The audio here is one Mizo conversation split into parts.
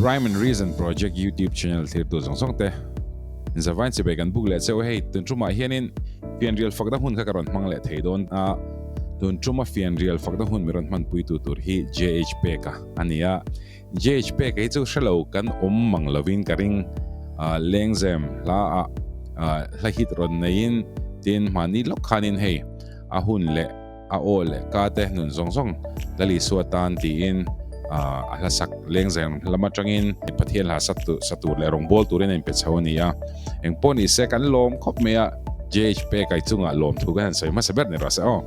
Rhyme and Reason Project YouTube channel thirtu zawng zawng te zavain chibai kan buk leh cheu hei tun tumah hianin fianrial fakna hun kha ka rawn hmang leh thei dawn a, tun tuma fianrial fakna hun mi rawn hmanpuitu tur hi JH Peka a ni a, JH Peka hi chu hrelo kan awm mang lovin ka ring lengzem hla ah hla hit rawn neiin tin hmani lawk khanin hei a hun leh a aw leh ka te nun zawng zawng Lal Isua tan tiin a hla sak lengzem lam atangin Pathian hla sa tur leh rawngbâwl turin a inpe chho a ni a. Eng pawh ni se kan lawm khawp mai a, JHP kai chungah lawm thu kan han sawi hmasa ber ni rawh se aw.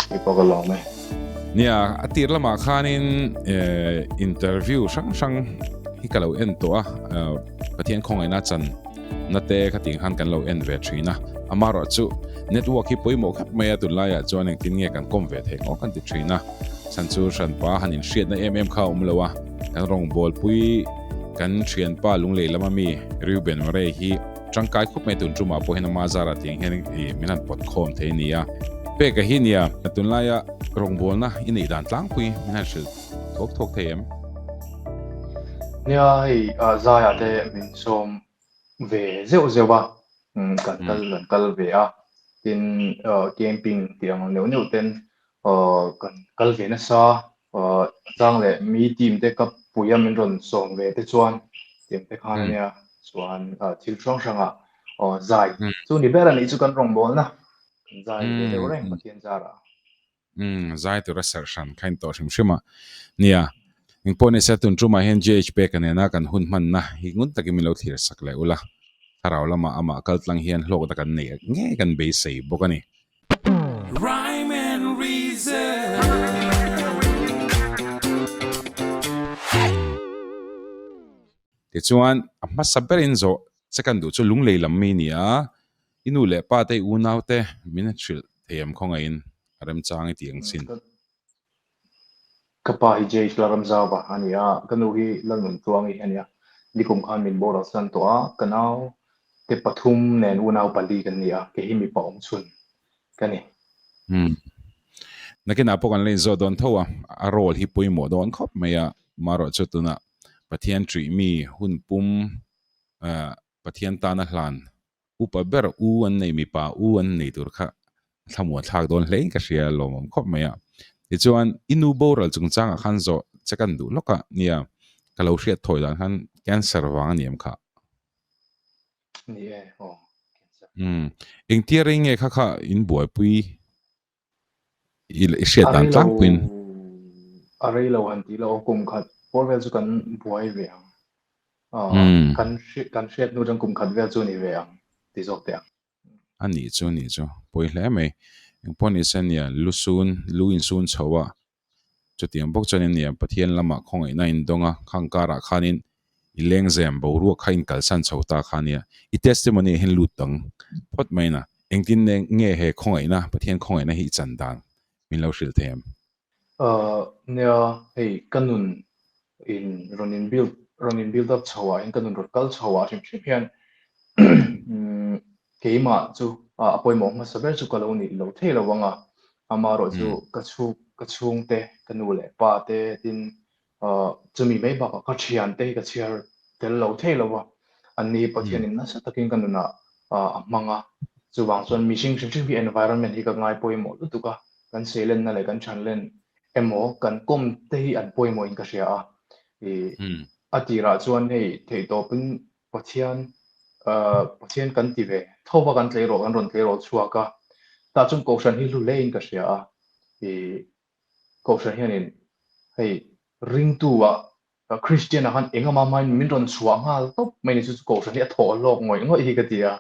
Kei pawh ka lawm e. Nia, a tir lamah khanin interview hrang hrang hi ka lo en tawh a, Pathian khawngaihna chan na te kha ting khan kan lo en ve thin a, amaherawh chu network hi pawimawh khawp mai a, tunlaiah chuan engtin nge kan kawm ve theih ngawt kan ti thin a, chhan chu hranpa han inhriatna em em kha a awm lo a, kan rawngbawlpui kan thianpa lunglei lama mi Reuben Murray hi tangkai khawp mai tun tumah pawh hian ama zarah tiang hian ih min han pawt khawm thei a ni a, peka hi nia tunlaia rawngbawlna i neih dan tlangpui min han hrilh thawk thawk thei em? Nia hei zaiah te min sawm ve zeuh zeuh a, kan kal kan kal ve a, tin camping tih ang neuh neuh ten kan kal ve nasa, chang leh mi team te ka pui a min rawn sawm ve te chuan tiang te khan ania chuan thil hrang hrangah zai chu ni ber a nih chu kan rawngbawlna kan zai ve deuh reng Pathian zarah. Umm, zai tura serh hran kha in tawh hrim hrim a. Nia, engpawh ni se tun tumah hian JH Peka nena kan hun hmanna hi ngun takin min lo thlir sak leh ula. Thlarau lamah amah kal tlang hian hlawkna kan neih ngei kan beisei bawk a ni. Rhyme and Reason. Tichuan, a hmasa berin zawh che kan duh chu lunglei lam mi ni a, I nu leh pa te i unau te min hrilh thei em khawngaihin a remchang i tih ang chin. Ka pa hi Jay Laramzauva a ni a, ka nu hi Lalnuntluangi a ni a. Nikum khan min boral san tawh a, ka nau te pathum nen unau pali kan ni a, kei hi mipa awm chhun ka ni. Umm. Nakinah pawh kan la inzawh dawn tho a, a role hi pawimawh dawn khawp mai a, marawh chu tunah Pathian ṭih mi hun pum Pathian tana hlan upa ber u an nei mipa u an nei tur kha thlamuan thlak dawn hle in ka hria lawmawm khawp mai a. Tichuan i nu boral chungchangah khan zawh che kan duh lawk a nia ka lo hriat thawi dan khan cancer vang a ni em kha? Ni e aw cancer. Umm engtia rei nge kha kha in buaipui i hriat dan tlangpuiin? A rei lo han tih loh kum khat pawr vel chu kan buai ve ang. Kan kan hriat hnu chuan kum khat vel chu ni ve ang ti zawk teh ang. A nih chu a nih chu pawi hle mai. Engpawh ni se nia lu sun lu insun chho a chutiang bawk chuan nia Pathian lamah khawngaihna in dawng a khang karah khanin i lengzem boruak kha in kalsan chho ta kha nia i testimony ah hian lut dang phawt mai na engtin nge he khawngaihna Pathian khawngaihna hi i chan dan min lo hrilh thei em? Nia hei ka nun in rawn in build rawn in build up chho ah hian ka nun rawn kal chho ah hrim hrim hian keimah chu a pawimawh hmasa ber chu ka lo nih lo thei lo ang a, amaherawh chu ka chhung ka chhungte ka nu leh pa te tin chumi mai bakah ka thiante hi ka chhiar tel lo thei lo a, anni hi Pathianin nasa takin ka nunah a hmang a, chuvang chuan mihring hrim hrim hi environment hi ka ngai pawimawh lutuk a, kan seilenna leh kan thanlen emaw kan kawm te hi an pawimawhin ka hria a, ih a tirah chuan hei theihtawpin Pathian Pathian kan ti ve tho va kan tleirawl kan rawn tleirawl chhuak a, tah chuan Kohhran hi hlu hlein ka hria a, ih Kohhran hianin hei ringtu ah Christian ah khan eng ama hmain min rawn chhuah nghal tawp mai ni chu chu Kohhran hi a thawh hlawk ngawih ngawih hi ka ti a,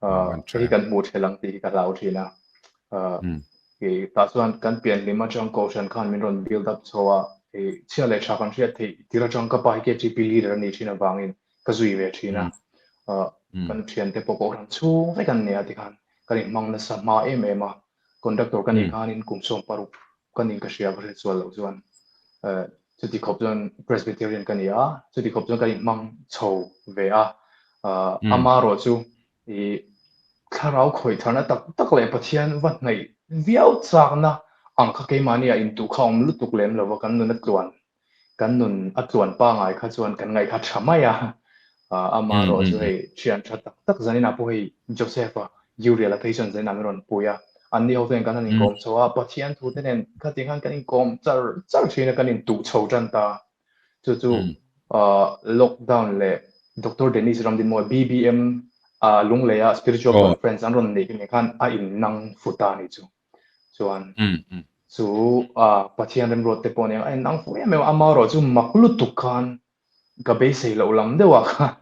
hei hi kan hmuh ṭhelh ang tih hi ka hlau ṭhin a, tah chuan kan pianhlim aṭang Kohhran khan min rawn build up chho a, chhia leh ṭha kan hriat theih tir aṭang ka pa hi KTP leader a nih ṭhin avangin ka zui ve ṭhin a, kan ṭhiante pawh Kohhran chhung vek an nia tikhan kan inhmang nasa hma em em a, conductor ka nih khanin kum 16 ka ning ka hria ka hriat sual loh chuan chuti khawp chuan Presbyterian ka ni a, chuti khawp chuan ka inhmang chho ve a, ama erawh chu i thlarau khawih tharna tak tak leh Pathian va hnaih viau chakna ang kha keimahni ah intuh kha a awm lutuk lem lova kan nuna tluan. kan nun a tluan pangai kha chuan kan ngaih kha tha mai a, amaherawh chu hei thian tha tak tak zaninah pawh hei Joseph-a Uriel-a phei chuan zaninah min rawn pui a, anni ho ten kan han inkawm chho a, Pathian thu te nen khatiang khan kan inkawm char char thin a, kan intuh chho tan ta. Chu chu lockdown leh Doctor Dennis Ramdinmawia BBM Lungleia Spiritual Conference an rawn neih nen khan a innang fu ta a nih chu. Chuan chu Pathian remruat te pawh nen a innang fu em em a, amaherawh chu mak lutuk khan ka beisei loh lam deuhah khan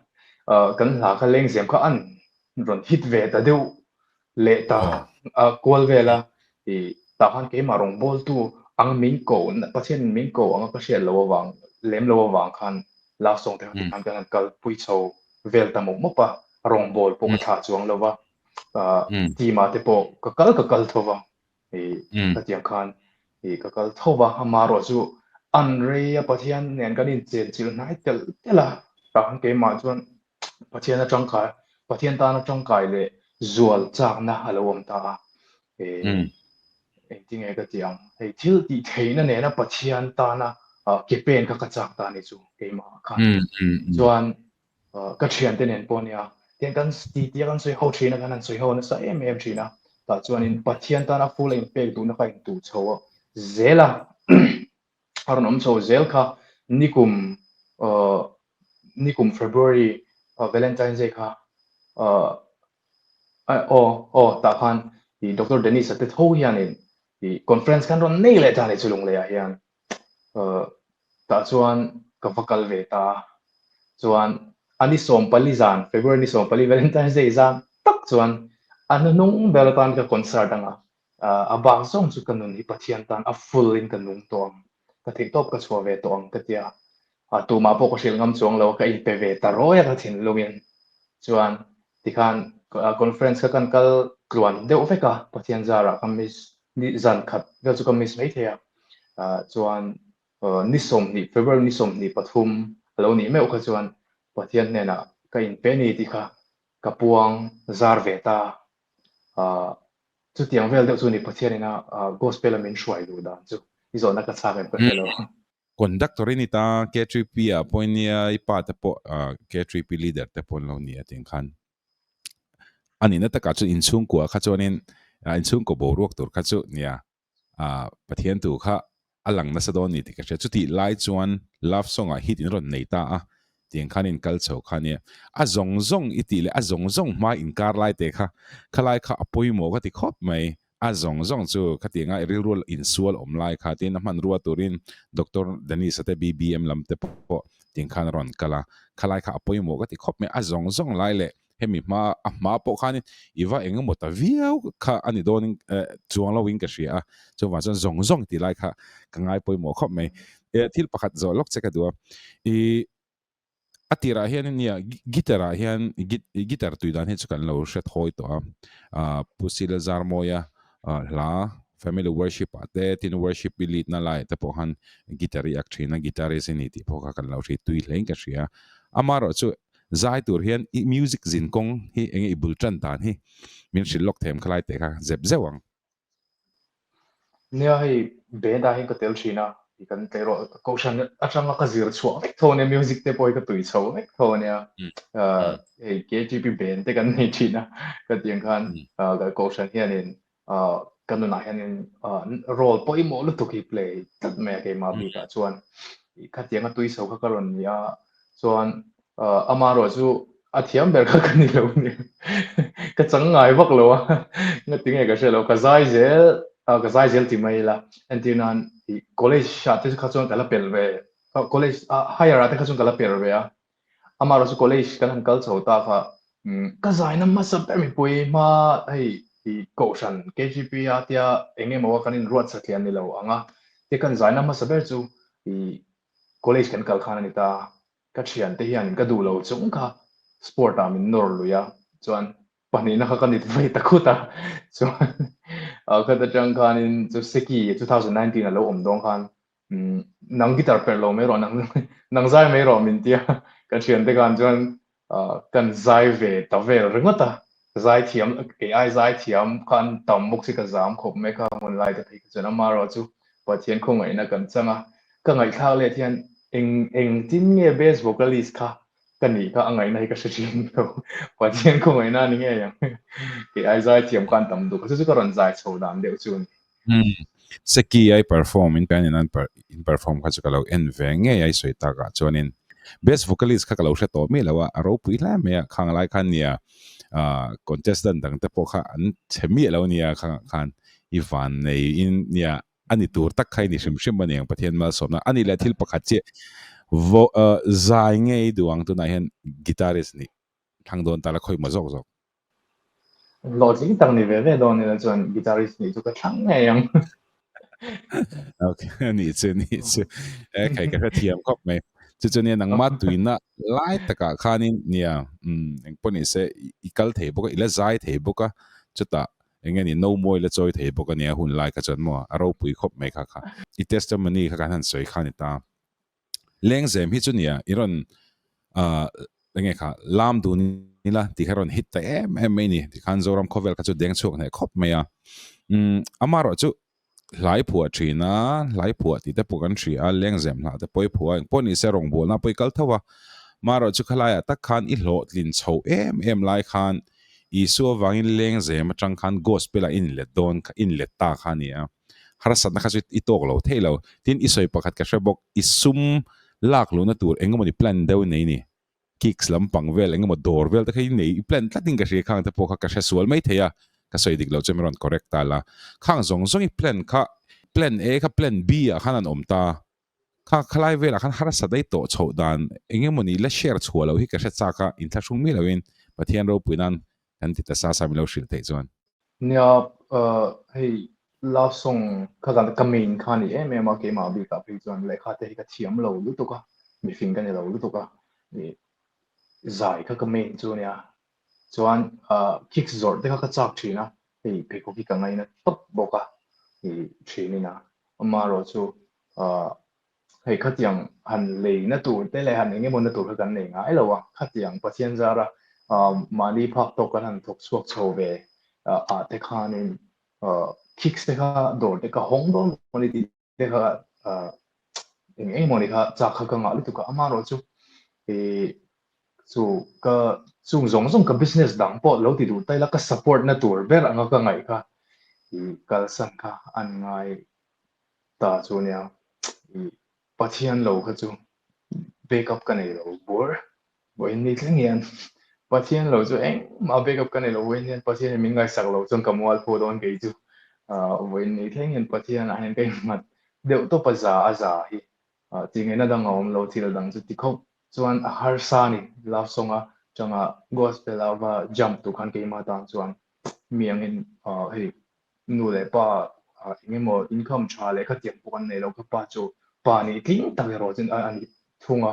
kan hla kha lengzem kha an rawn hit ve ta deuh leh ta kual vel a, ih tah khan keimah rawngbawltu ang min ko Pathian in min ko anga ka hriat loh avang lem loh avang khan love song te kha tikhan kan han kalpui chho vel ta mawp mawp a, rawngbawl pawh ka thlah chuang lo va, team ah te pawh ka kal ka kal tho va, ih khatiang khan ih ka kal tho va, amaherawh chu an rei a Pathian nen kan inchenchilh hnai telh telh a, tah khan keimah chuan Pathian a tangkai Pathian tana tangkai leh zual chakna a lo awm ta a, ih engtinge ka tih ang, hei thil tih theihna nena Pathian tana ke pen kha ka chak ta a ni chu keimah khan chuan ka thiante nen pawh nia tiang kan ti tia kan sawi ho thin a kan han sawi ho nasa em em thin a tah chuanin Pathian tana full a inpek duhna kha intuh chho a zel a a rawn awm chho zel kha nikum nikum February Valentine's Day kha aw aw tah khan i Doctor Dennis a te tho hianin i conference khan rawn nei leh ta a ni chu Lunglei ah hian. Tah chuan ka va kal ve ta a, chuan a ni 14 zan, February ni 14 Valentine's Day zan tak chuan a hnuhnung ber atan ka concert anga a bak zawng chu ka nun hi Pathian tan a full in ka nung tawh ang, ka theihtawp ka chhuah ve tawh ang ka ti a, tumah pawh ka hrilh ngam chuang lo a, ka inpe ve ta rawi a ka thinlungin chuan tikhan conference kha kan kal tluan deuh vek a, Pathian zarah ka miss Ni zan khat vel chu ka miss mai thei a, chuan ni 20, February ni 23 a lo nih meuh kha chuan Pathian hnenah ka inpe ni tih kha ka puang zar ve ta. Chutiang vel deuh chu ni Pathian ina gospel a min hruai duh dan chu i zawhna ka chhak em ka hre lo. Conductor i ni ta, K3P ah pawh i nia, i pa te pawh K3P leader te pawh an lo ni a tih ang khan. A nihna takah chuan inchhungkua kha chuanin inchhungkaw boruak tur kha chu nia Pathian tu kha a lang nasa dawn ni tih ka hria. Chutih lai chuan love song ah hit in rawn nei ta a tiang khan in kal chho kha nia. A zawng zawng i tih leh a zawng zawng hma inkar lai te kha khalai kha a pawimawh ka ti khawp mai. A zawng zawng chu khatianga i rilru insual awm lai kha tin a hmanrua turin Doctor Dennis-a te BBM lam te pawh tin khan a rawn kal a, khalai kha a pawimawh ka ti khawp mai. A zawng zawng lai leh hemi hma a hma pawh khanin i va eng emaw ta viau kha a ni dawnin chuang loin ka hria a, chuvang chuan zawng zawng tih lai kha ka ngai pawimawh khawp mai. Thil pakhat zawh lawk che ka duh a, i A tirah hian nia guitar ah hian guitar tui dan hi chu kan lo hre thawi tawh a, ah Pu Sila Zarmawia hla family worship ah te tin worship i lead na lai ah te pawh khan guitar i ak thin a, guitarist i ni tih pawh kha kan lo hri tui hle in ka hria. Amaherawh chu zai tur hian i music zin kawng hi enge i bul tan dan hi min hrilh lawk them khalai teh kha zep zeuh ang. Nia hei band ah hian ka tel thin a, i kan tleirawl kohhran atanga ka zir chhuah vek tho ania music te pawh hi ka tui chho vek tho ania hei KTP band te kan nei thin a ka tih ang khan kohhran hianin ka nunah hianin role pawimawh lutuk hi play tlat mai a keimah bikah chuan khatianga tui chho kha ka rawn ni a chuan amaherawh chu a thiam ber kha ka ni lo ni ka chang ngai vak lo a ngati nge ka hre lo ka zai zel ka zai zel ti mai ila entir nan i college ah te kha chuan ka la pel ve college higher ah te kha chuan ka la pel ve a amaherawh chu college kan han kal chho ta kha ka zai na hmasa ber mipui hma hei i kohhran KGP a tia eng emaw a kan inruat satliah ni lo ang a tia kan zai na hmasa ber chu i college kan kal khan a ni ta, ka thiante hianin ka duh lo chung kha sport ah min nawr lui a, chuan pahnihna kha ka nit vei ta khut a, chuan khat atang khanin chu Seki 2019 a lo awm dawn khan nang guitar perh lo mai rawh nang nang zai mai rawh min tia ka thiante khan chuan kan zai ve ta vel ringawt a, zai thiam kei ai zai thiam khan tam bawk si ka zam khawp mai kha hmun lai te phei kha chuan amaherawh chu Pathian khawngaihna kan chang a, ka ngaihthlak let hian Eng engtin nge best vocalist kha ka nih kha a ngaihna hi ka hre thin lo. Pathian khaw ngaihna a ni ngei ang. Kei ai zai thiam khan tam duh kha chu chu ka rawn zai chho dan deuh chu a ni. Umm Seki ai perform in pian in an in perform kha chu ka lo en ve ngei a i sawi tak ah chuanin best vocalist kha ka lo hre tawh miah lo a, a ropui hle mai a, khang lai khan nia ah contestant dang te pawh kha an chhe miah lo nia khangah khan i van nei in nia a ni tur tak kha i ni hrim hrim a ni ang Pathian malsawmna a ni leh thil pakhat chiah vo zai ngei duh ang tunah hian guitarist nih thlang dawn ta la khawi maw zawk zawk. Hlawhtling tak ni ve ve dawn ila chuan guitarist nih chu ka thlang ngei ang. Ok nih chu nih chu e khai ka hrethiam khawp mai. Chu chu nia nangmah tuina lai takah khanin nia umm engpawh ni se i kal thei bawk a i la zai thei bawk a chutah Eng nge ni, no mawi la chawi thei bawk a nia hun lai kha chuan maw a ropui khawp mai kha kha. I testimony kha kan han sawi kha ni ta. Lengzem hi chu nia i rawn ah eng nge kha lam dun ila tih kha rawn hit ta em em mai ni. Tikhan Zoram khawvel kha chu deng chhuak hneh khawp mai a. Umm amaherawh chu hlai phuah thin a, hlai phuah tih te pawh kan hria a, lengzem hlah te pawh i phuah a, engpawh ni se rawngbawlna pawh i kal tho a. Amaherawh chu khalaiah tak khan i hlawhtlin chho em em lai khan Isua avangin lengzem atang khan gospel ah in let dawn kha in let ta kha a ni a, harsatna kha chu i tawk lo thei lo. Tin, i sawi pakhat ka hre bawk, i sum lak luhna tur eng emawni plan deuh nei ni, kicks lampang vel eng emaw dawr vel te kha i nei i plan tlatin ka hria khang te pawh kha ka hre sual mai thei a, ka sawi dik loh chuan min rawn correct ta la. Khang zawng zawng i plan kha plan A kha plan B ah khan an awm ta. Kha khalai velah khan harsa daih tawh chhoh dan eng emawni la share chhuah loh hi ka hre chak a, inthlahrung miah loin Pathian ropui nan kan ti ta sa sa min lo hrilh theih chuan. Nia, hei love song kha kan ka main kha ni em em a, keimah bikah phei chuan lehkha te hi ka thiam lo lutuk a, mifing ka ni lo lutuk a, zai kha ka main chu ania. Chuan kicks zawrh te kha ka chak thin a, hei pheikhawk hi ka ngaina tawp bawk a, thin in a, amaherawh chu Hei khatiang han leina tur te leh han eng emaw na tur kha kan nei ngai lo a, khatiang Pathian zara mahni phak tawk kan han thawk chhuak chho ve ah te khanin kicks te kha dawr te ka hawng dawn maw ni tih te kha eng eng emaw ni kha chak kha ka ngah lutuk a, amaherawh chu chu ka chung zawng zawng ka business dang pawh lo ti duh ta ila ka support na tur ber anga ka ngaih kha kalsan kha an ngai ta chu nia i Pathian lo kha chu backup ka nei lo bur vawiin ni thleng hian Pathian lo chu engmah backup ka nei lo vawiin hian Pathian in min ngaihsak lo chuan ka mual phu dawn kei chu vawiin ni thleng hian Pathian ah hian ka innghat deuh tawp a za a za hi tih ngaihna dang a awm lo thil dang chu ti khawp chuan a harsa a ni love song a tanga gospel a va jump tur khan keimah tan chuan mi angin hei nu leh pa eng emaw income tha leh khatiang pawh kan nei lo, ka pa chu pa nih tling tak erawh chuan a ni thung a,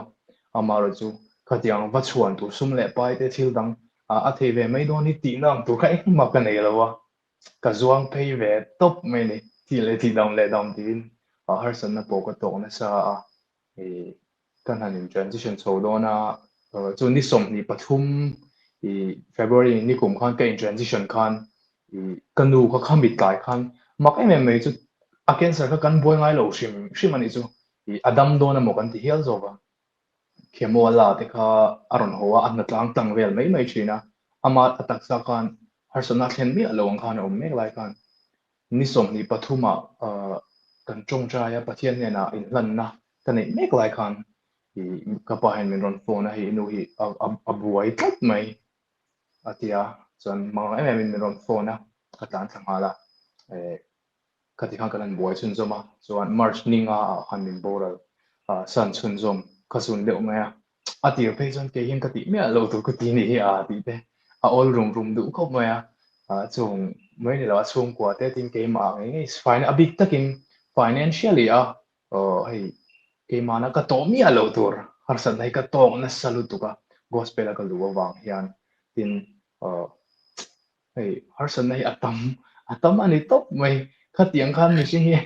amaherawh chu khatiang va chhuan tur sum leh pai te thil dang a thei ve mai dawn hi tihna ang tur kha engmah ka nei lo a, ka zuang phei ve tawp mai ni, tih leh tih dam leh dam tiin harsatna pawh ka tawk nasa a, Kan han in transition chho dawn a, chu ni 23 i February ni kum khan ka in transition khan i ka nu kha kha mit tlai khan mak em em mai chu a cancer kha kan buai ngai lo hrim hrim a nih chu i a dam dawn emaw kan ti hial zawk a, chemo a la te kha a rawn haw a, a hna tlang tlang vel mai mai thin a, ama a taksa khan harsatna a thlen miah lo ang khan a awm mek lai khan Ni 23 ah kan tawngtai a, Pathian hnenah inhlanna ka neih mek lai khan ka pa hian min rawn phone a, hei i nu hi a buai tlat mai a ti a, chuan mang em em in min rawn phone a, ka tlan thla nghal a, khati khan kan han buai chhunzawm a, chuan March ni nga ah khan min boral san chhunzawm kha zun deuh mai a, a tir phei chuan kei hian ka tih miah lo tur ka ti nih hi a tih te a awl rum rum duh khawp mai a, chung mai ni lo a chhungkua te tin keimah ngei ngei a bik takin financially a hei keimahna ka tawh miah lo tur harsatna hi ka tawk nasa lutuk a gospel a ka luh avang hian tin hei harsatna hi a tam a tam a ni tawp mai khatiang khan mihring hi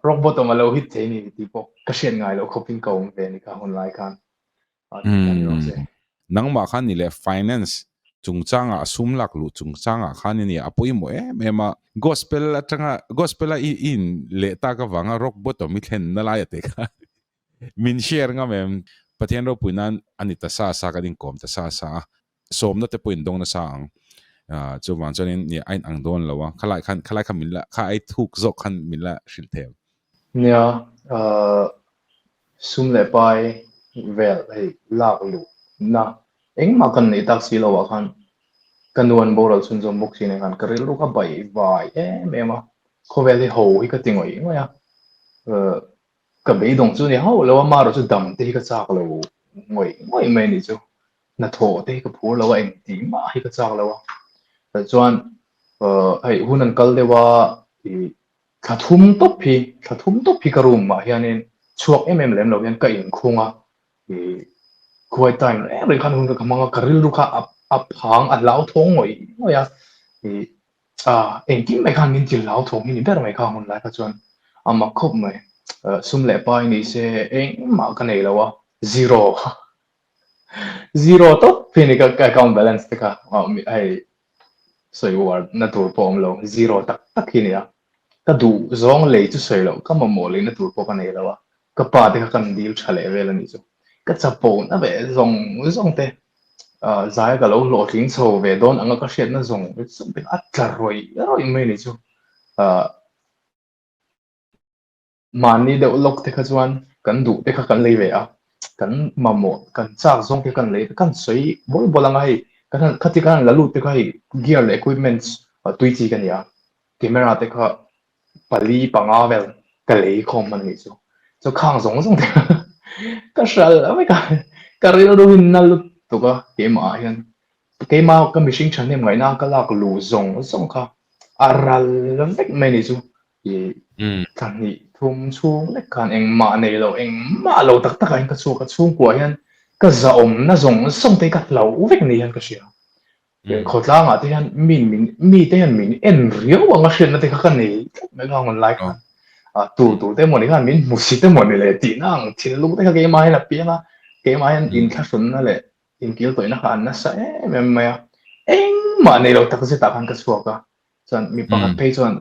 rock bottom a lo hit thei ni tih pawh ka hriat ngai loh khawpin ka awm ve ni kha hun lai khan Nangmah khan ni leh finance chungchangah sum lak luh chungchangah khan i nia a pawimawh em em a gospel atanga gospel a i in leh tak avanga rock bottom i thlenna lai a te kha. Min share ngam em? Pathian ropui nan a ni ta sa sa kan inkawm ta sa sa a, sawmna te pawh in dawng nasa ang. Chuvang chuanin nia a inang dawn lo a, khalai khan khalai khan min la kha ai thuk zawk khan min la hrilh thei ang. Nia, sum leh pai vel hei lak luh na engmah kan neih tak si lo ah khan ka nu an boral chhunzawm bawk si nen khan ka rilru kha bai vai em em a, khawvel hi ho hi ka ti ngawih ngawih a, Ka beidawng chu ni hauh lo a, amaherawh chu dam te hi ka chak lo ngawih ngawih mai a nih chu. Hnathawh te hi ka phur lo a, engtih mah hi ka chak lo a. Chuan hei hun an kal deuh a, ih thla thum tawp hi, thla thum tawp hi ka room ah hianin chhuak em em lem lo hian ka inkhung a, ih khuai time reng reng khan hun ka hmang a, ka rilru kha a phang a hlauthawng ngawih ngawih a, ih A, engtin mai khan min til hlau thawng hi ni ber mai kha hun lai kha chuan a mak khawp mai. Sum leh pai ni se engmah ka nei lo a, zero zero tawp hi ni ka account balance te kha hei sawi uar na tur pawh awm lo, zero tak tak hi ni a. Ka duh zawng lei chu sawi loh, ka mamawh lei na tur pawh ka nei lo a, ka pa te kha kan dil tha leh vel a nih chu. Ka chapo na ve zawng zawng te zai ka lo hlawhtling chho ve dawn anga ka hriatna zawng zawng te a tla rawih rawih mai a nih chu. Mahni deuh lawk te kha chuan kan duh te kha kan lei ve a, kan mamawh kan chak zawng te kan lei kan sawi bawl bawl anga hei kan han khati kan han la lut te kha hei gear leh equipments tui chi ka ni a, camera te kha pali panga vel ka lei khawm hman a nih chu. Chu khang zawng zawng te ka hral vek a, ka rilru hi na lutuk a keimah ah hian keimah ka mihring thahnem ngaihna ka lak luh zawng zawng kha a ral vek mai a nih chu. Ih thla hnih thum chhung lek khan engmah nei lo engmah lo tak tak ah hian ka chhuak a, chhungkua hian ka zahawmna zawng zawng te hi ka hlauh vek ni hian ka hria. Khawtlangah te hian mi min mi te hian min en riau anga hriatna te kha ka nei tlat mai kha hun lai khan tu tu te emaw ni khan min hmu si te emaw ni leh tihna ang thinlung te kha keimah hian a piang a, keimah hian inthlahrunna leh inkil tawihna kha an nasa em em mai a, engmah nei lo tak zetah khan ka chhuak a, chuan mi pakhat phei chuan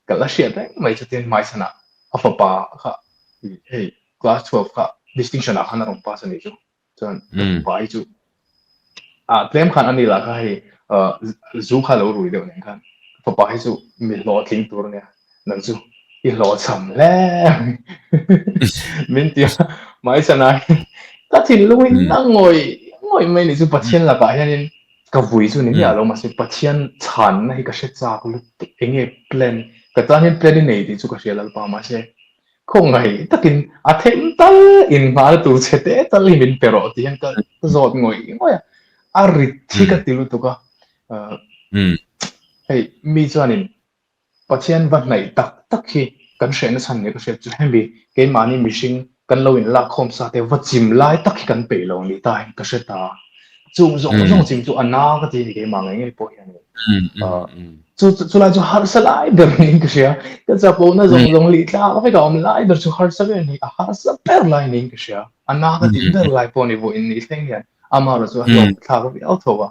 ka la hriat reng mai chutin hmaichhanah a fapa kha hei class 12 kha distinction ah khan a rawn pass a nih chu. Chuan fapa hi chu a tlem khan ani lah kha hei zu kha lo rui deuh nen khan fapa hi chu mi hlawhtling tur ania nang chu i hlawhchham hle min ti a hmaichhanah hian ka thinlung hi na ngawih ngawih mai ni chu Pathian lakah hianin ka vui chu ni miah lo mahse Pathian chhanna hi ka hre chak lutuk enge plan ka tan hian plan i nei tih chu ka hria Lalpa mahse Khawngaih takin a then tal in nghal tur che te tal hi min pe rawh tih hian ka zawt ngawih ngawih a, a rit hi ka ti lutuk a. Hei mi chuanin Pathian va hnaih tak tak hi kan hrehna chhan nia ka hriat chu hemi keimahni mihring kan lo inlakkhawm sa te va chim lai tak hi kan peih lo ni ta hian ka hre ta. Chung zawng zawng chim chu a na ka ti a ni keimah ngei ngei pawh hian. Chu chulai chu harsa lai ber niin ka hria. Ka chapona zawng zawng lih tlak vek a awm lai ber chu harsa ber ni a harsa ber lai niin ka hria. A na ka tih ber lai pawh ni vawiin ni thleng hian amaherawh chu a hlawk thlak viau tho a.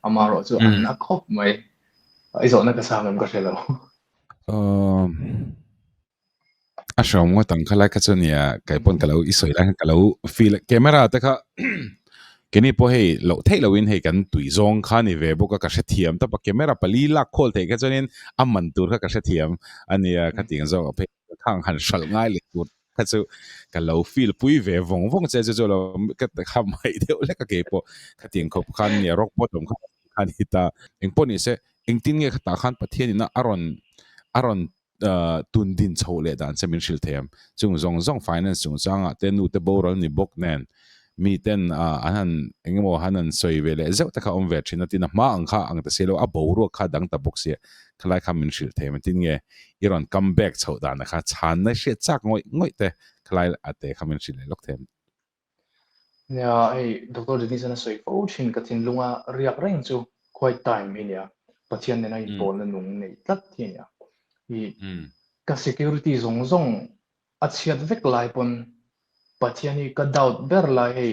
Amaherawh chu a na khawp mai. I zawhna ka sang em ka hre lo. A hrawm ngawt ang khalai kha chu nia kei pawn ka lo i sawi lai khan ka lo feel a camera te kha keini pawh hei loh theih lohin hei kan tui zawng kha ni ve bawk a ka hrethiam tawp a camera pali lak khawl theih kha chuanin a man tur kha ka hrethiam a nia khatiang zawk ah phei khang han hralh ngai leh tur kha chu ka lo feel pui ve vawng vawng che chu chu lo ka kha mai deuh hlek a keipawh khatiang khawp khan nia rock bottom kha kha ni ta engpawh ni se engtin nge khatah khan Pathian in a rawn a rawn tun din chhoh leh dan che min hrilh thei em? Chung zawng zawng finance chungchangah te nu te boral ni bawk nen mi ten an han eng emaw han han sawi ve leh zeuh te kha awm ve thin a tin a hma ang kha ang ta si lo a boruak kha dang ta bawk sia khalai kha min hrilh thei em? Tin nge i rawn come back chhoh dan kha chhanna hriat chak ngawih ngawih te khalai a te kha min hrilh leh lawk thei em? Nia, hei Doctor Denison a sawi fo thin ka thinlunga riak reng chu quiet time hi nia, Pathian nena inpawlna nung nei tlat hi ania. I ka security zawng zawng a chhiat vek lai pawn Pathian hi ka doubt ber lai hei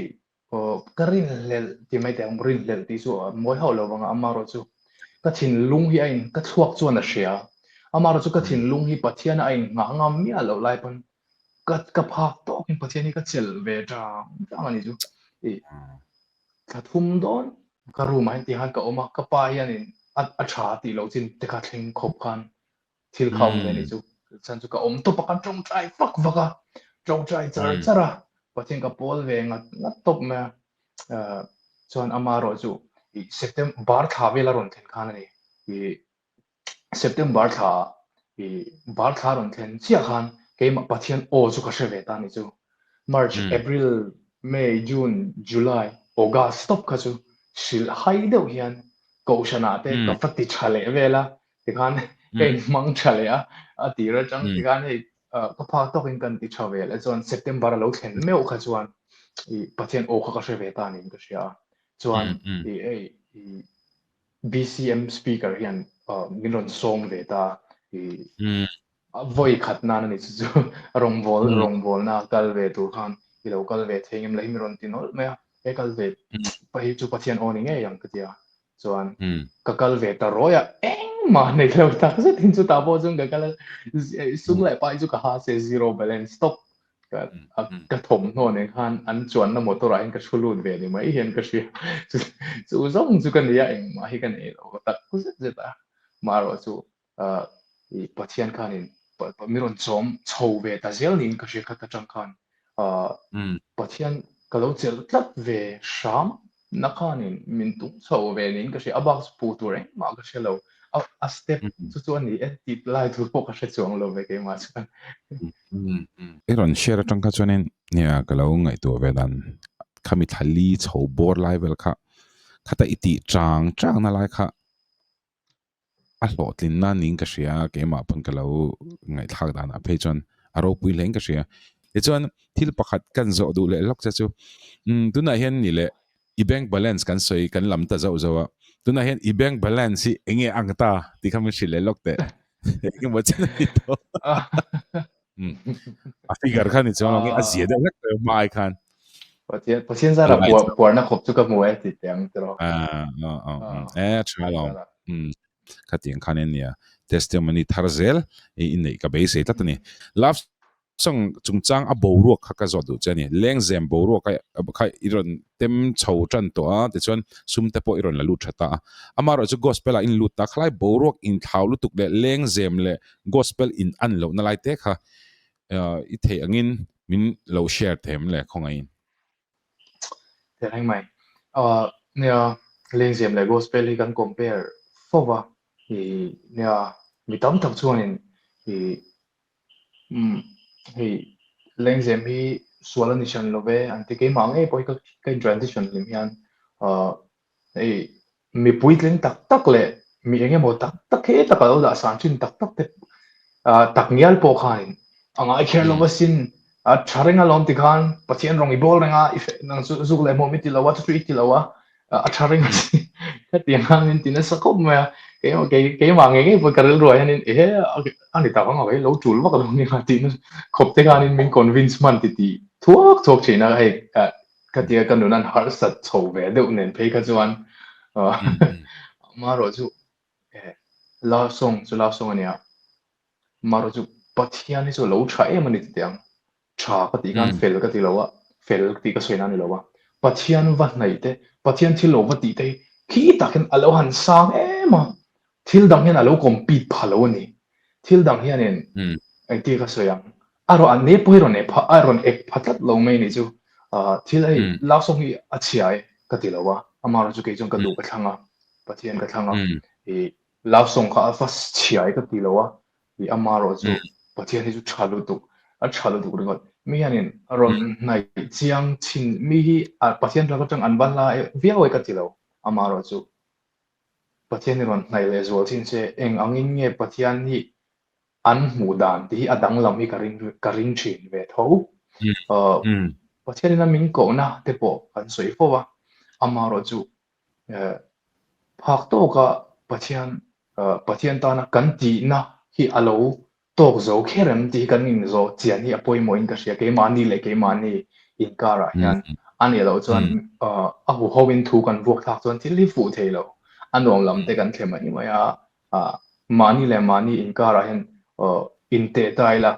ka rinhlelh ti mai teh ang, rinhlelh tih chu a mawi hauh lo vang a, amaherawh chu ka thinlung hi a in ka thluak chuan a hria, amaherawh chu ka thinlung hi Pathian a innghah ngam miah loh lai pawn. Ka ka phak tawkin Pathian hi ka chelh ve tang tang a ni chu. I thla thum dawn ka room ah hian ti khan ka awm a, ka pa hianin a a tha tih loh chin te kha thleng khawp khan thil kha awm ve a ni chu. Chhan chu ka awm tawp a, ka tawngtai vak vak a, tawngtai char char a, Pathian ka pawl ve ngat ngat tawp mai a. Chuan amaherawh chu i September thla vel a rawn thlen khan a ni. I September thla i bar thla rawn thlen chiah khan keimah Pathian aw chu ka hre ve ta ni chu. March, April, May, June, July, August tawp kha chu hrilh hai deuh hian Kohhranah te ka va ti tha leh vel a, tikhan ka inhmang tha leh a, a tir atang tikhan hei ka phak tawkin kan ti tha ve leh chuan September a lo thlen meuh kha chuan i Pathian aw kha ka hre ve ta niin ka hria a. Chuan i hei i BCM speaker hian min rawn sawm ve ta i vawi khat nan a ni chu chu rawngbâwl rawngbâwlna kal ve tur khan i lo kal ve thei ngem la hi min rawn ti nawlh mai a, he kal ve hi chu Pathian aw ni ngei ang ka ti a, chuan ka kal ve ta rawi a, engmah nei lo tak zetin chutah pawh chuan ka kal a, sum leh pai chu ka ha se zero balance stop Ka ka thawmhnaw nen khan an chuanna motor ah hian ka thu lut ve ni mai hian ka hria. Chu chu zawng chu ka nia engmah hi ka nei lo tak zet zet a. Marawh chu i Pathian khanin mi rawn chawm chho ve ta zel niin ka hria khat atang khan. Pathian ka lo chelh tlat ve hram na khanin min tung chho ve niin ka hria. A bak chu puh tur engmah ka hre lo. A a step chu chu a ni e tih lai tur pawh ka hre chuang lo ve keimah chuan. I rawn share atang kha chuanin nia ka lo ngaihtuah ve dan khami thla li chho bawr lai vel kha khata i tih chang chang na lai kha a hlawhtlinna niin ka hria keimah pawn ka lo ngaihthlak danah phei chuan a ropui hle in ka hria. Tichuan thil pakhat kan zawh duh leh lawk che chu umm tunah hian ni leh i bank balance kan sawi kan lam ta zauh zauh a, tunah hian i bank balance hi eng nge ang ta tih kha min hrilh leh lawk teh. Engemaw chen a ni tawh. A figure kha ni chuang lo nge a zia deuh hlek tawh hma ai khan. Pathian Pathian zara puar puarna khawp chu ka hmu e tih teh ang tiraw. E tha lo. Khatiang khan en nia testimony thar zel i neih ka beisei tlat a ni. Love song chungchang a boruak kha ka zawt duh che a ni. Lengzem boruak kha i rawn tem chho tan tawh a tichuan sum te pawh i rawn la lut tha ta a. Amaherawhchu chu gospel ah in lut ta khalai boruak inthlau lutuk leh lengzem leh gospel in an lohna lai te kha i theih angin min lo share them le khawngaihin. Thei reng mai. Nia lengzem leh gospel hi kan compare fo va i nia mi tam tak chuanin i umm hei lengzem hi sual a ni hran lo ve an ti keimah ngei pawh hi ka in transition hlim hian Hei mi puitling tak tak leh mi eng emaw tak tak he taka lo dah san thin tak tak te tak ngial pawh khanin a ngai kher lo asin a tha reng alawm ti khan Pathian rawng i bawl reng a i feh nang chu zuk leh hmuam i ti lo a chu chu i ti lo a a tha reng asin hetiang khan min ti nasa khawp mai a keimah kei keimah ngei ngei pawh ka rilru ah hianin ehe a ni tak ang a kei lo tul vak lo nia tihna khawp te khanin min convince hman ti tih thuak thuak thin a hei Ka tia ka nun an harsat chho ve deuh nen phei kha chuan amaherawh chu love song chu love song a nia amaherawh chu Pathian hi chu a lo tha em a ni titi ang tha ka tih khan fel ka ti lo a fel tih ka sawi nan a ni lo a Pathian va hnaih te Pathian thil lo va tih te hi khi tak hian a lo han sang em a Thil dang hian a lo compete pha lo a ni. Thil dang hianin engtia ka sawi ang, a rawn an ne pawh hi rawn pha a rawn ek pha tlat lo mai nih chu. Thil hei love song hi a chhia e ka ti lo a, amaherawhchu kei chuan ka duh ka thlang a, Pathian ka thlang a, i love song kha a va chhia e ka ti lo a, i amaherawhchu Pathian hi chu tha lutuk, a tha lutuk ringawt. Mi hianin a rawn hnaih chiang thin, mi hi Pathian rak atang an va hla viau e ka ti lo, amaherawhchu Pathian hi rawn hnaih leh zual chin che, eng angin nge Pathian hi an hmuh dan tih hi a danglam hi ka ring ka ring thin ve tho. Pathian in a min kohna te pawh kan sawi fo a, amaherawh chu phak tawka Pathian Pathian tana kan tihna hi a lo tawk zo kher em tih hi kan inzawh chian hi a pawimawh in ka hria keimahni leh keimahni inkarah hian a nih loh chuan a huho in thu kan vuak thlak chuan thil hi fuh thei lo a nuam lam te kan thlem mai mai a mahni leh mahni inkarah hian inteh ta ila.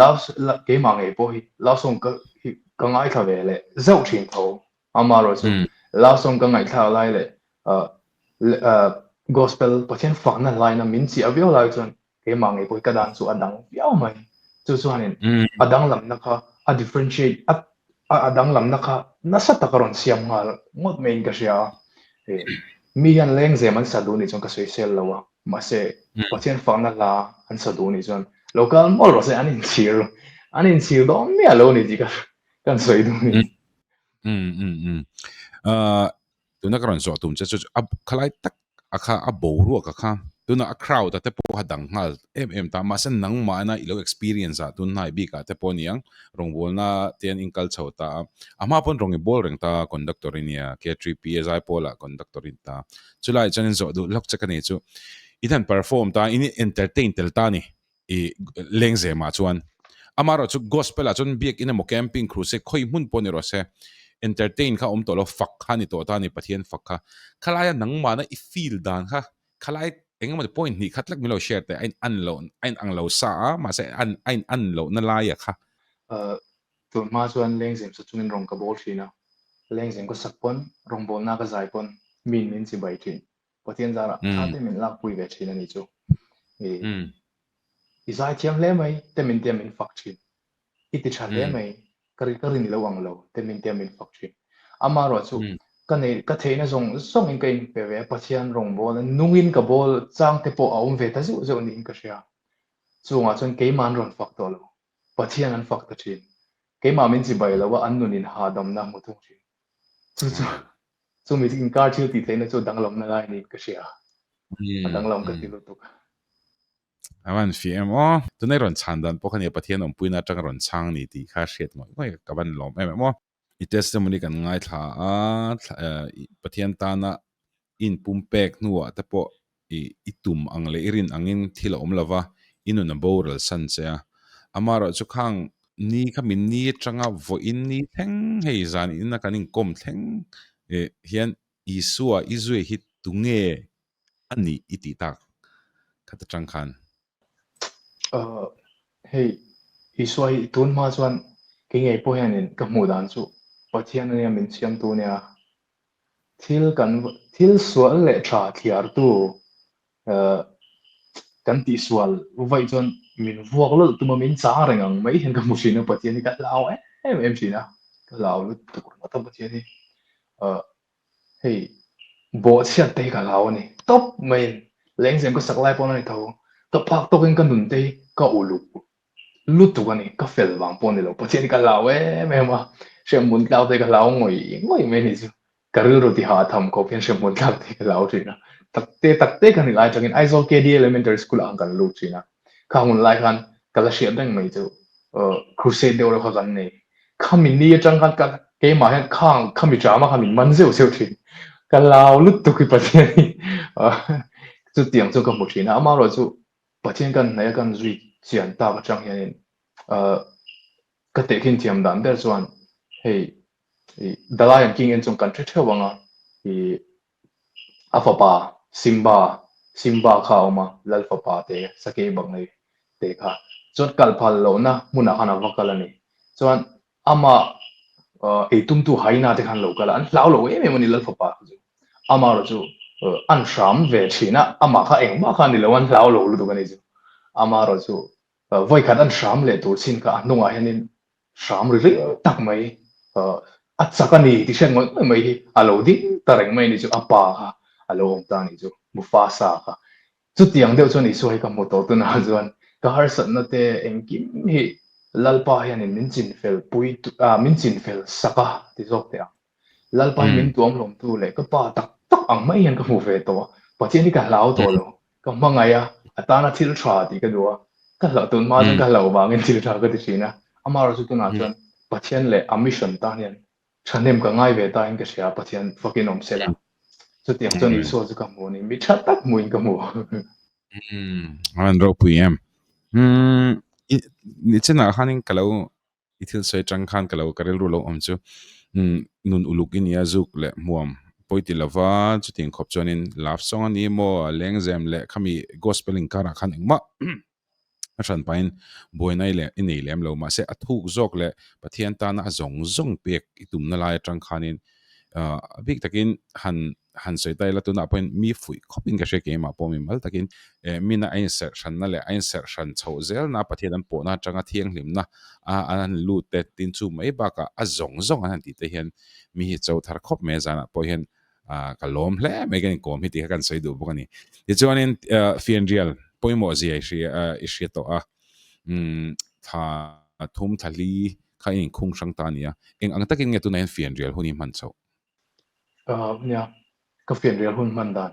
Love keimah ngei pawh hi love song ka hi ka ngaithla ve leh zauh thin tho. Amaherawhchu love song ka ngaihthlak lai leh gospel Pathian fakna laina min chiah viau lai chuan keimah ngei pawh hi ka dan chu a dang viau mai. Chu chuanin a danglamna kha a differentiate a a danglamna kha nasa tak a rawn siam nghal ngawt maiin ka hria a. Mi hian lengzem an sa duh nih chuan ka sawisel lo a, mahse Pathian fakna hla an sa duh nih chuan lo kal mawlh rawh se an inchhir an inchhir dawn miah lo a ni tih ka kan sawi duh a ni. Tuna ka rawn zawh tum che chu a khalai tak a kha a boruak a kha tuna a crowd a te pawh a dang nghal em em ta mahse nangmahna i lo experience ah tun hnai bik ah te pawh aniang rawngbawlna te an inkal chho ta a a hma pawn rawn i bawl reng ta conductor i nia K3P a zaipawl ah conductor i ni ta chulai chuan in zawh duh lawk che ka nei chu in han perform ta in entertain tel ta a ni i lengzem ah chuan amaherawh chu gospel ah chuan biakin emaw camping crusade khawi hmun pawh ni rawh se entertain kha awm tawh lo fak kha ni tawh ta a ni Pathian fak kha khalaia nangmahna i feel dan kha khalai eng emaw point hnih khat lek min lo share teh a in an loh a in ang lo sa a mahse a a in an loh na laia kha. Tun hma chuan lengzem sa chungin rawng ka bawl thin a, lengzem ka sak pawn rawngbawlna ka zai pawn miin min chibai thin. Pathian zarah tha te min lakpui ve thin a ni chu. I i zai thiam hle mai te min tia min fak thin. I ti tha hle mai ka ri ka rin lo ang lo te min tia min fak thin. Amaherawh chu ka nei ka theihna zawng zawngin ka inpe ve a Pathian rawngbawlna nungin ka bawl chang te pawh a awm ve ta zeuh zeuh niin ka hria. Chungah chuan keimah an rawn fak tawh lo. Pathian an fak ta thin. Keimah min chibai lo a an nunin hahdamna hmu thung thin. Chu chu chumi inkar thil tih theihna chu danglamna lai niin ka hria. A danglam ka ti lutuk. A van fih em aw. Tunai rawn chhan dan pawh kha nia Pathian awmpuina atanga rawn chhang ni tih kha hriat ngawih ngawih ka van lawm em em aw. I testimony kan ngaithla a, Pathian tana inpumpek hnuah te pawh i i tum ang leh i rin angin thil a awm lo va, i nun a boral san che a. Amaherawh chu khang ni kha min ni atanga vawiin ni thleng hei zan ina kan inkawm thleng hian Isua i zui hi tunge a nih i tih tak khat atang khan? Hei Isua hi tun hma chuan kei ngei pawh hianin ka hmuh dan chu Pathian ania min siamtu ania Thil kan thil sual leh tha thliartu kan tihsual vaih chuan min vuak lawlh tum a, min chang reng ang mai hian ka hmu thin a, Pathian hi ka hlau em em thin a, ka hlau lutuk ringawt a Pathian hi. Hei bawhchhiat te hi ka hlau a ni tawp maiin lengzem ka sak lai pawn a ni tho, ka phak tawkin ka nun te hi ka uluk lutuk a ni, ka fel vang pawh a ni lo, Pathian hi ka hlau em em a, hremhmun tlak te hi ka hlau ngawih ngawih mai a ni chu, ka rilru ti hah tham khawp hian hremhmun tlak te hi ka hlau thin a, tak te tak te ka nih lai atangin Aizawl KD Elementary School ah khan kan lut thin a, khang hun lai khan ka la hriat reng mai chu crusade deuh reuh kha kan nei, khami ni atang khan ka keimah hian khang khami drama kha min man zeuh zeuh thin, ka hlau lutuk hi Pathian hi chutiang chu ka hmu thin a, amaherawhchu Pathian kan hnaih a kan zui chian tak atang hianin ahh ka tehkhin thiam dan ber chuan hei ih The Lion King en chung kan hre theuh ang a ih a fapa Simba Simba kha a awm a Lal fapa te Sakei Banglei te kha chuan kal phal lohna hmunah khan a va kal a ni chuan Amah ei tumtu hyena te khan lo kal a, an hlau lo em em a ni Lal fapa kha chu. Amah erawh chu an hram ve thin a, amah kha engmah kha a ni lo, an hlau lo lutuk a ni chu. Amah erawh chu vawikhat an hram leh tur chin kha a hnungah hianin hram ri ring tak mai a chak a ni tih hriat ngawih ngawih mai hi a lo ding ta reng mai a ni chu, a pa kha a lo awm ta a ni chu, Mufasa kha. Chutiang deuh chuan Isua hi ka hmu tawh tunah chuan ka harsatna te engkim hi Lalpa hianin min chinfel pui ah min chinfel sak a ti zawk teh ang. Lalpa hi min tuamhlawmtu leh ka pa tak tak ang mai hian ka hmu ve tawh a, Pathian hi ka hlau tawh lo, ka hmangaih a, a tana thil tha tih ka duh a, ka hlauh tun hma chuan ka hlauh vangin thil tha ka ti thin a, amaherawhchu tunah chuan Pathian leh a mission tan hian Thahnem ka ngai ve ta in ka hria, Pathian fakin awm se la. Chutiang chuan Isua chu ka hmu a ni, mi tha tak hmuin ka hmu. Umm, a rawn ropui em. Umm, i nichinah khanin ka lo, i thil sawi atang khan ka lo, ka rilru lo awm chu, umm, nun uluk i nia zuk leh hmuam pawi ti lova, chutiang khawp chuanin love song a ni maw, lengzem leh khami gospel inkarah khan engmah. A hran pahin buaina i i nei lem lo. Mahse a thuk zawk leh Pathian tana a zawng zawng pek i tumna lai atang khanin a bik takin han han sawi ta ila tunah pawhin mi fuih khawpin ka hria keimah pawh mimal takin mina a inserh hranna leh a inserh hran chhoh zelna Pathian an pawhna atanga thianghlimna a an han lut te tin chu mai bakah a zawng zawng an han tih te hian mi hi cho thar khawp mai a zanah pawh hian ka lawm hle mai kan inkawm hi tih kha kan sawi duh bawk a ni. Tichuanin fianrial pawimawh zia i hria i hria tawh a, thla thum thla hli kha i inkhung hrang ta a ni a, eng ang takin nge tunah hian fianrial hun i hman chhoh? Nia, ka fianrial hun hman dan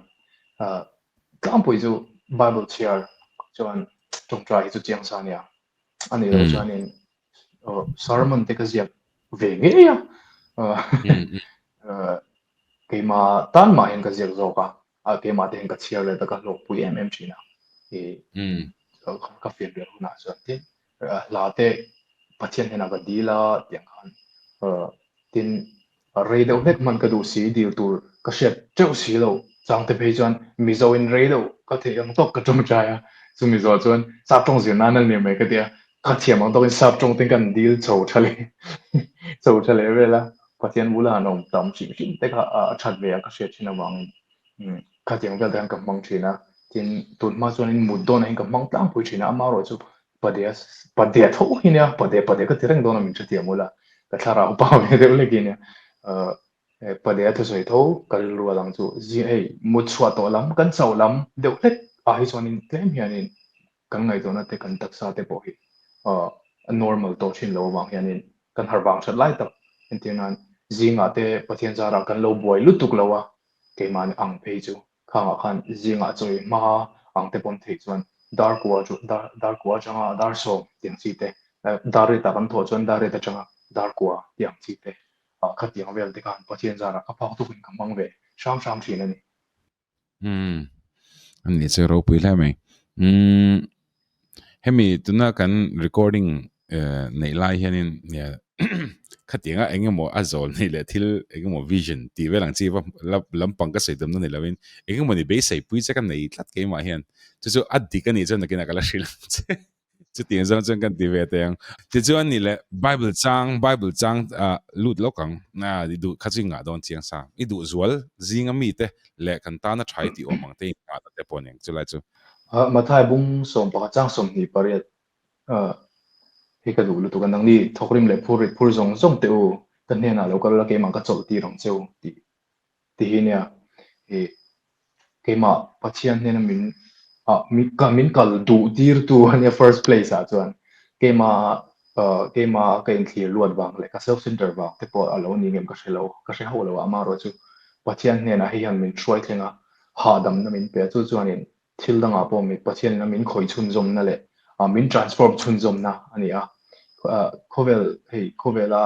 tlangpui chu Bible chhiar chuan tawngtai hi chu chiang sa a nia. A nih loh chuanin sermon te ka ziak ve ngei a, keimah tan mah hian ka ziak zawk a, a keimah te hian ka chhiar let a ka hlawkpui em em thin a, ka fian ber hunah chuan tin hla te Pathian hnenah ka dil a tiang khan tin Rei deuh hlek hman ka duh si, dil tur ka hriat teuh si lo. Changte phei chuan Mizo in rei deuh ka theih ang tawk ka tawngtai a, chumi zawh chuan sap tawng zir nan a ni mai ka ti a, ka thiam ang tawkin sap tawng ten kan dil chho tha leh chho tha leh vel a, Pathian bula han awm tam hrim hrim te kha a that ve a ka hriat thin avangin khatiang vel te khan ka hmang thin a, tin tun hma chuanin mut dawnah hian ka hmang tlangpui thin a, amaherawhchu chu Padea Padea tho hi nia, Padea Padea ka ti reng dawn a min hrethiam ula, ka thlarau pa ve deuh lek hi nia. Padea thusawi tho ka rilru a lang chu zing hei mut chhuah tawh lam kan chauh lam deuh hlek ah hi chuanin tlem hianin kan ngaihtuahna te kan taksa te pawh hi a normal tawh thin lo avang hianin kan harh vang that lai tak entir nan zingah te Pathian zarah kan lo buai lutuk lo a keimahni ang phei chu Khangah khan zingah chawi hma ang te pawn theih chuan dar kua chu dar dar kua atanga dar sawm tih ang chi te, dar rit ah kan thawh chuan dar rit atanga dar kua tih ang chi te ah khatiang vel te khan Pathian zarah ka phak tukin ka hmang ve hram hram thin a ni. Umm a ni chu ropui hle mai. Umm Hemi tuna kan recording neih lai hianin khatianga eng emaw a zawl neih leh thil eng emaw vision tih vel ang chi va lampang ka sawi tumna ni lovin eng emaw ni beisei pui che ka nei tlat keimah hian chu chu a dik a nih chuan nakinah ka la hrilh ang che chutiang zawng chuan kan ti ve teh ang. Tichuan ni leh Bible chang Bible chang lut lawk ang i duh kha chu i ngah dawn chiang sa i duh zual zinga mite leh kan tana tha i tih awm ang te i ngah ta te pawh aniang chulai chu. Mathai bung 11 chang 28 hi ka duh lutuk a, nangni thawkrim leh phur rit phur zawng zawng teh u, ka hnenah lo kal la keimah ka chawlh tir ang che u tih ti hi nia ih keimah Pathian hnena min ah min kal duh tirtu a nia first place ah chuan keimah keimah ka inthlir luat vang leh ka self center vang te pawh a lo ni ngem ka hre lo ka hre hauh lo a amaherawhchu Pathian hnenah hei hian min hruai thleng a hahdamna min pe a, chu chuanin thil dangah pawh mi Pathianin a min khawih chhunzawmna leh min transform chhunzawmna a ni a. Khawvel hei khawvela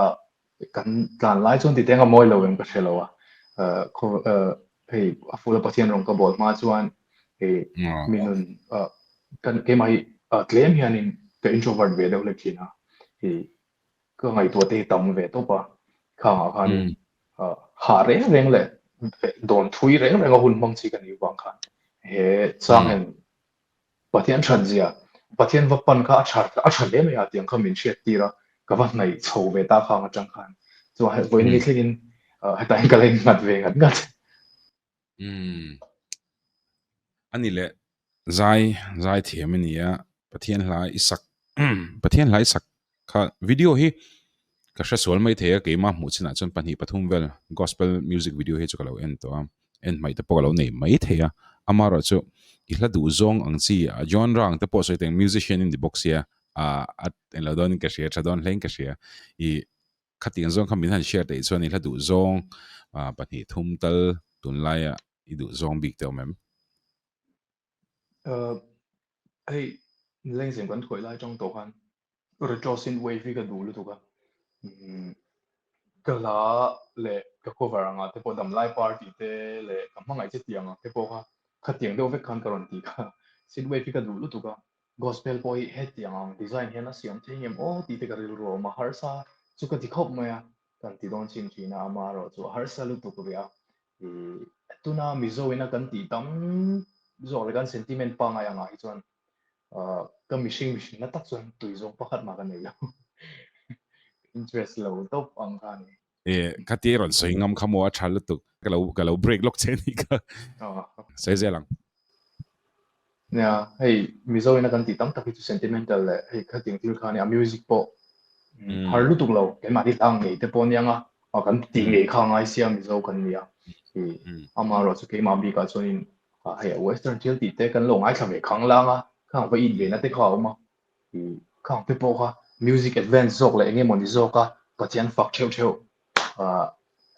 kan tlan lai chuan titeng a mawi lo em ka hre lo a, hei a full a Pathian rawng ka bawl hma chuan hei mi nun kan keimah hi tlem hianin ka introvert ve deuh hlek thin a, hei ka ngaihtuah te hi tam ve tawp a, khangah khanin hah reng reng leh dawn thui reng reng a hun hmang chi ka nih vang khan he chang hian Pathian that zia, Pathian va pan kha a tha a tha hle mai a tiang kha min hriat tir a, ka va hnaih chho ve ta khang atang khan chuan hei vawiin ni thlengin hetah hian ka la innghat ve ngat ngat. Umm. Ani leh zai zai thiam a ni a, Pathian hla i sak Pathian hla i sak kha video hi ka hre sual mai thei a, keimah hmuh chinah chuan pahnih pathum vel gospel music video hi chu ka lo en tawh a, en hmaih te pawh ka lo nei mai thei a, amaherawh chu i hla duh zawng ang chi a genre ang te pawh sawi teng musician in ni bawk sia a a englo dawnin ka hria tha dawn hlein ka hria i Khatiang zawng kha min han share theih chuan i hla duh zawng pahnih thum tal tunlaia i duh zawng bik te awm em? Hei lengzem kan thuai lai atang tawh khan retro synth wave hi ka duh lutuk a, ka hla leh ka cover angah te pawh damlai party te leh ka hmangaih che tih angah te pawh kha khatiang deuh vek khan ka rawn ti kha synth wave hi ka duh lutuk a. Gospel pawh hi hetiang ang design hian a siam thei ngem aw tih te ka rilru a awm a, harsa chu ka ti khawp mai a, kan ti dawn chin thin a, amaherawh chu a harsa lutuk rih a, ih tuna Mizo ina kan tih tam zawk leh kan sentiment pangngai angah hi chuan Ka mihring mihring na tak chuan tui zawng pakhat mah ka nei lo. Interest lo tawp ang kha a ni. E, kha ti rawn sawi ngam kha maw a tha lutuk. Ka lo ka lo break lawk che a nih kha. Sawi zel ang. Nia, hei Mizo ina kan tih tam tak hi chu sentimental leh hei khatiang thil kha a nia, music pawh har lutuk lo, keimahni hlang ngei te pawh a nia nga, kan tih ngei kha a ngai sia Mizo kan nia. Amaherawhchu keimah bikah chuanin hei western thil tih te kan lo ngaithla ve khang lang a, khang va in ve na te kha a awm a, khang te pawh kha music advance zawk leh eng emaw ni zawk a Pathian fak theuh theuh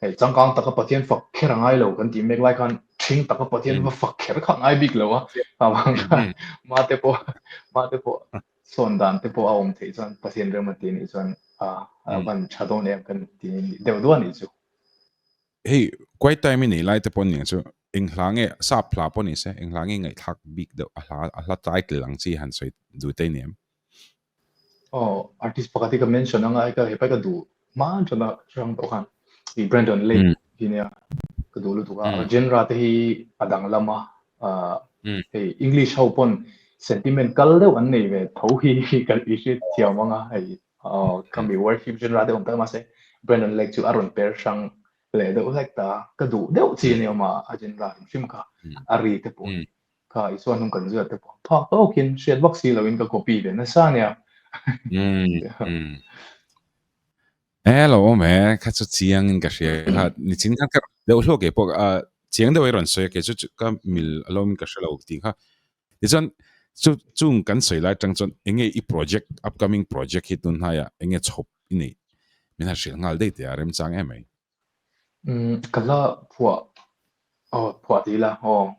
hei changkang taka Pathian fak kher a ngai lo kan tih mek lai khan ṭhing taka Pathian va fak kher kha a ngai bik lo a, avang khan mate pawh mate pawh sawn dan te pawh a awm theih chuan Pathian rem a ti anih chuan a van ṭha dawn em kan ti deuh duah anih chu. Hei quiet time i nei lai te pawh aniang chu eng hla nge sap hla pawh ni se eng hla nge ngaihthlak bik deuh a hla a hla title ang chi han sawi duh te ni em? Aw artist pakhat hi ka mention anga hei ka hepa hi ka duh hman tana hrang tawh khan i Brandon Lake hi nia ka duh lutuk a a genre te hi a danglam a hei English ho pawn sentiment kal deuh an nei ve tho hi ka i hriat thiam anga hei Aw, ka mi worship genre deuh awm tak mahse Brandon Lake chu a rawn per hrang leh deuh hlek ta. Ka duh deuh chi a ni awm a, a genre hrim hrim kha a ri te pawh kha Isua hnung kan zuat te pawh phak tawkin hriat vak si loin ka copy ve nasa a nia. E lo awm e, kha chu chiang in ka hria kha nichin khan ka deuh hlawk ke pawh chiang deuh a i rawn sawi a kei chu ka mil alawm in ka hre lo tih kha Tichuan, chu chung kan sawi lai atang chuan eng nge i project, upcoming project hi tun hnaiah eng nge chhawp i neih? Min han hrilh nghal daih teh a, remchang em mai. Umm, ka la phuah, aw phuah ti ila, aw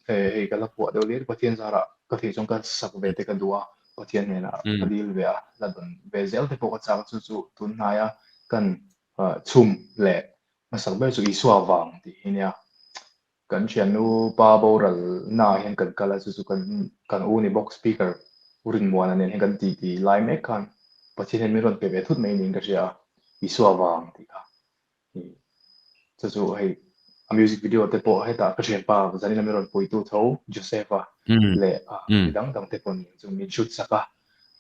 hei ka la phuah deuh lir, Pathian zarah ka thei chuan ka sak ve te ka duh a, Pathian hnenah ka dil ve a, la dawn ve zel te pawh ka chak a, chu chu tun hnaia kan chhum leh hmasak ber chu Isua vang tih hi nia. Kan thiannu pa boral naah hian kan kal a, chu chu kan kan u ni bawk speaker U Rinmuana nen hian kan ti ti lai mek khan Pathian hian min rawn pe ve thut mai niin ka hria a, Isua vang tih kha. Chu chu hei a music video te pawh hetah ka thianpa Zanina min rawn puitu tho Joseph-a leh mi dang dang te pawh nen chu min shoot sak a,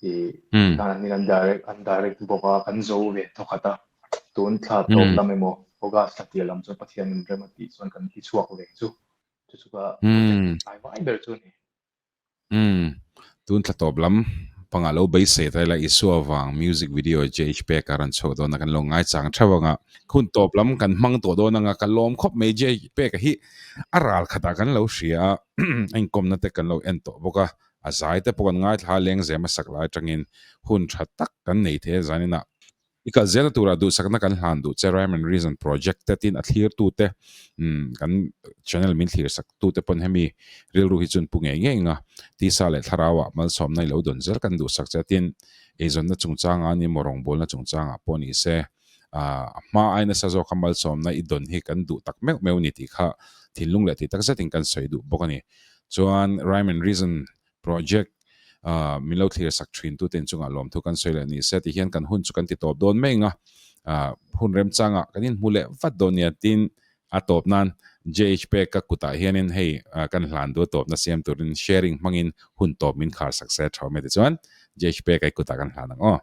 tikhan an in an direct an direct bawk a, kan zo ve thawkhat a. Tun thla tawp lam emaw August thla tir lam chuan Pathian in rem a tih chuan kan ti chhuak ve chu. Chu chu ka project hnai vai ber chu a ni. Umm. Tun thla tawp lam pangah lo beisei ta ila Isua vang music video JH Peka rawn chhuak dawn a kan lo ngaichang theuh anga hun tawp lam kan hmang tawh dawn anga ka lawm khawp mai JH Peka hi a ral khatah kan lo hria a a inkawmna te kan lo en tawh bawk a a zai te pawh kan ngaithla a lengzem a sak lai atangin hun tha tak kan nei thei a zaninah I kal zelna turah duhsakna kan hlan duh che Rhyme and Reason Project te tin a thlirtute kan channel min thlirsak tute pawn hemi rilru hi chun pu ngei ngei anga tisa leh thlarauah malsawmna i lo dawn zel kan duhsak che tin eizawnna chungchanga ni maw rawngbawlna chungchangah pawh ni se a hma ai nasa zawka malsawmna i dawn hi kan duh tak meuh meuh ni tih kha thinlung leh tih tak zetin kan sawi duh bawk a ni. Chuan Rhyme and Reason Project ah min lo thlir sak thin tute inchungah lawmthu kan sawi leh ni se ti hian kan hun chu kan ti tawp dawn mai ang a, ah hun remchangah kan inhmu leh vat dawn nia tin a tawp nan JHP ka kutah hianin hei kan hlan duh a tawpna siam turin sharing hmangin hun tawp min khar sak se tha awm e tichuan JHP ka i kutah kan hlan ang aw.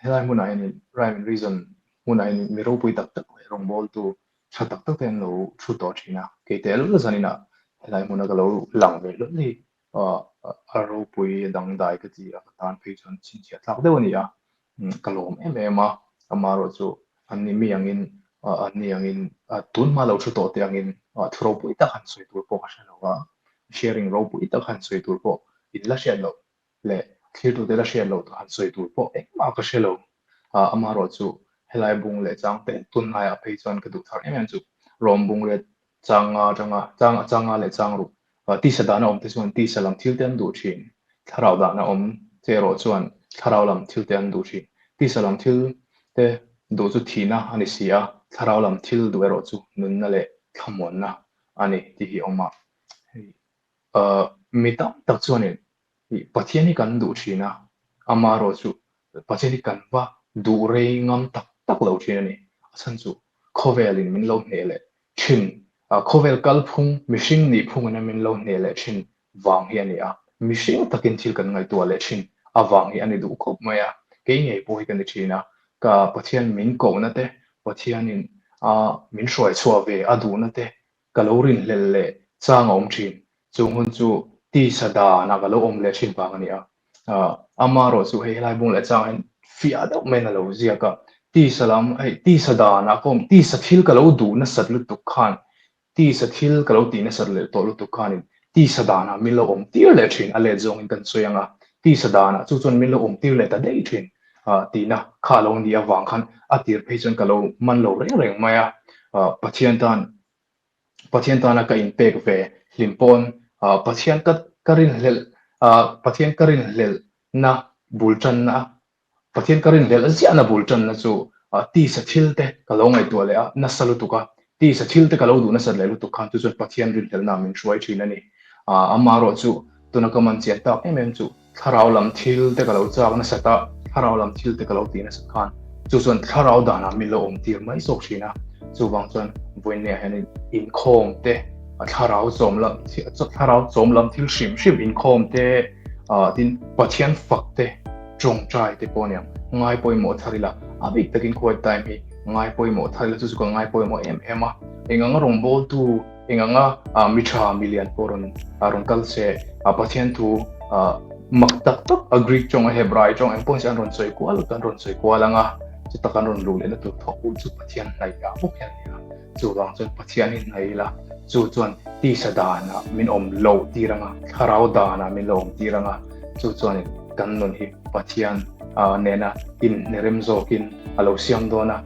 Helai hmunah hian rhyme and reason hmunah hian mi ropui tak tak leh rawngbawltu tha tak tak te an lo thu tawh thin a, kei tel zaninah helai hmuna ka lo lang ve hlawl hi a ropui a dangdai ka ti a, ka tan phei chuan chhinchhiah tlak deuh a ni a, ka lawm em em a, amaherawhchu an ni mi angin an ni angin tunhma lo thu tawh te angin thu ropui tak han sawi tur pawh ka hre lo a, sharing ropui tak han sawi tur pawh in la hriat loh leh thlirtute la hriat loh han sawi tur pawh engmah ka hre lo. Amaherawh chu helai bung leh chang te tunlaiah phei chuan ka duh thar em em chu rawm bung leh chang nga atanga chang chang nga leh chang ruk tisa dahna awm te chuan tisa lam thil te an duh thin, thlarau dahna awm che erawh chuan thlarau lam thil te an duh thin. Tisa lam thil te duh chu thihna a ni si a, thlarau lam thil duh erawh chu nunna leh thlamuanna a ni tih hi a awm a. Hei mi tam tak chuanin Pathian hi kan duh thin a, amaherawh chu Pathian hi kan va duh rei ngam tak tak lo thin a ni. A chhan chu khawvelin min lo hneh leh thin, khawvel kalphung, mihring nih phungin min lo hneh leh thin vang hi a ni a. mihring takin thil kan ngaihtuah leh thin avang hi a ni duh khawp mai a, kei ngei pawh hi ka ni thin a, ka Pathian min kohna te, Pathianin a min hruai chhuah ve a duhna te ka lo rinhlelh leh chang a awm thin. Chung hun chu tisa danah ka lo awm leh thin vang a ni a. Amaherawh chu hei helai bung leh changah hian fiah deuh maiin a lo ziak a, tisa lam hei tisa danah ka awm tisa thil ka lo duh nasat lutuk khan tisa thil ka lo tih nasat leh tawh lutuk khanin tisa danah min lo awm tir leh thin a let zawngin kan sawi ang a, tisa danah chu chuan min lo awm tir leh ta daih thin tihna kha a lo nih avang khan a tir phei chuan ka lo man lo reng reng mai a, Pathian tan Pathian tana ka inpek ve hlim pawn Pathian ka ka rinhlelh Pathian ka rinhlelhna bul tanna Pathian ka rinhlelh ziahna bul tanna chu tisa thil te ka lo ngaihtuah leh a nasa lutuk a, tisa thil te ka lo duh nasat leh lutuk khan chu chuan Pathian rinhlelhna min hruai thin a ni. Amaherawh chu tuna ka man chian tak em em chu Thlarau lam thil te ka lo chak nasat a, thlarau lam thil te ka lo tih nasat khan chu chuan thlarau danah min lo awm tir mai zawk thin a. Chuvang chuan vawiinniah hianin inkhawm te, thlarau chawm lam thlarau chawm lam thil hrim hrim inkhawm te, tin Pathian fak te, tawngtai te pawh aniang ngai pawimawh thar ila, a bik takin quiet time hi ngai pawimawh thar ila chu chu ka ngai pawimawh em em a. Eng anga rawngbawltu Eng anga mi tha mi lian pawh rawn rawn kal se, Pathian thu mak tak tak a Greek tawng a Hebrai tawng eng pawh hi an rawn sawi kual kan rawn sawi kual anga chuta kan rawn luh lehna tur thawk u chu Pathian hnaih ah bawk hian a ni a. Chuvang chuan Pathian hi hnaih ila chu chuan tisa danah min awm loh tir anga thlarau danah min lo awm tir anga chu chuanin kan nun hi Pathian nena inhnerem zawkin a lo siam dawn a,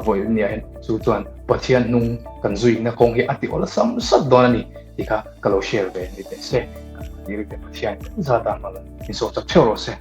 vawi nia hian chu chuan Pathian hnung kan zuina kawng hi a ti awlsam sat dawn a ni tih kha ka lo share ve ni teh se. Kan Pathian zat ah hmang in sawh chak theuh rawh se.